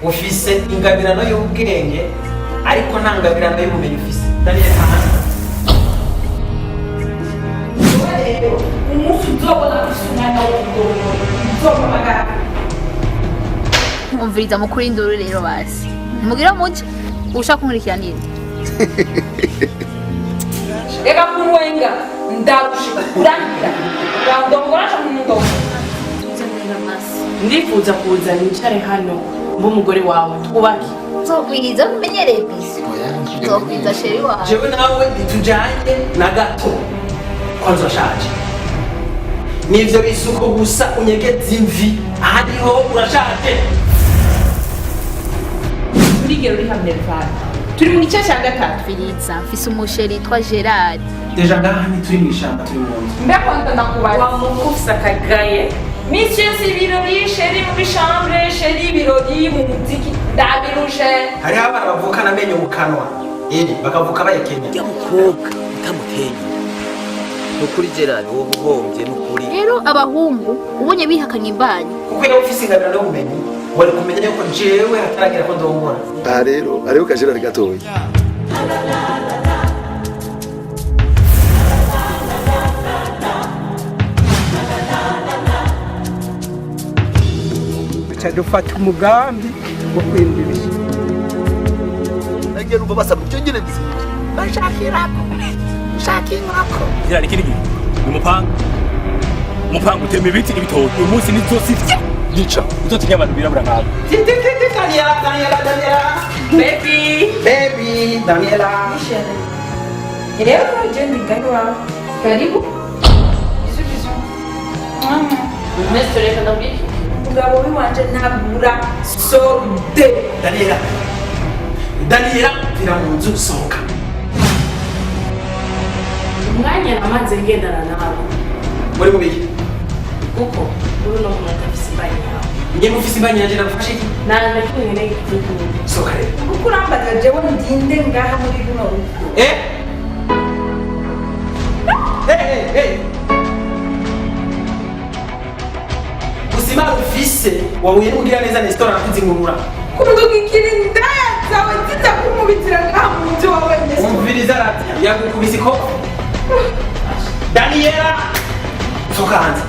Ufise ingabirano y'ubwenge, ariko nta ngabirano y'ubumenyi ufise, Daniel. Aha. Rero umunsi uzobona ufise umwanya wo kugorora, uzompamagara. Umviriza mukuru, induru rero basi mugira muje ushaka kunkurikira ninde? Reka kunwenga, ndagushika urangira urandongora canke ntundongora? Ndifuza kuza nicare hano mbe umugore wawe, twubake. Nzokwiza, umenyereye bisi, nzokwiza chéri wawe. Jewe nawe ntitujanye na gato. Kwanza urashaje, nivyo bisuko gusa unyegeza imvi, ahariho urashaje. Turigera uri hamwe, turi mu gice cya gatatu. Filiza, mfise umu chéri yitwa Gerard. Déjà ngaha ntituri mw'ishamba, turi mu nzu. Mbe kwanza ndakubaza. Wamukufise akagaye. Misi yose ibirori, chéri muri chambre, chéri ibirori mu muziki, ndabirushe. Hariho abana bavukana amenyo mu kanwa, bakavuka bayekenya. Ujya mukobwa utamuteye inda, nukuri Gerard, wowe uhombye nukuri. Rero abahungu ubonye bihakanye imbanyi. Kuko iyo ufise ingabirano y'ubumenyi, wari kumenya yuko jewe hataragira ko ndongora. Aha rero hariho kajerari gatoya. Duca dufata umugambi wo kwimba ibishyimbo. Nagiye numva basaba icyo nyine nziza. Gerard, ikindi gihe ni umupanga, umupanga utema ibiti n'ibitoki. Uyu munsi nizosivye Yica. uzotinya abantu birabura nkawe. Daniela, Daniela, Daniela. Baby. Baby Daniela. Rero je ndi ngaho iwawe, karibu, bisous bisous. Mestre, reka ndabwire. Umugabo w'iwanje ntabura solde. Daniela, Daniela, vira mu nzu, sohoka. Umwanya namaze ngendana nawe. Muri mubiki? Kuko uri uno muntu afise imbanyi yawe. Njye mufise imbanyi yanje, nagufashe iki? Nta na kimwe nkeneye kuvuga. Sohoka rero. Kuko urambaza jewe ndinde ngaha muri runo rugo? Eh eh eh eh, ubuzima ufise wahuye n'umugira neza Nestor, arakuzingurura. Kundugikira indaya zawe ziza kumubitira ngaha mu nzu wawe, Nestor. Umviriza radiyo yagukubise ikofi. Daniela, sohoka hanze.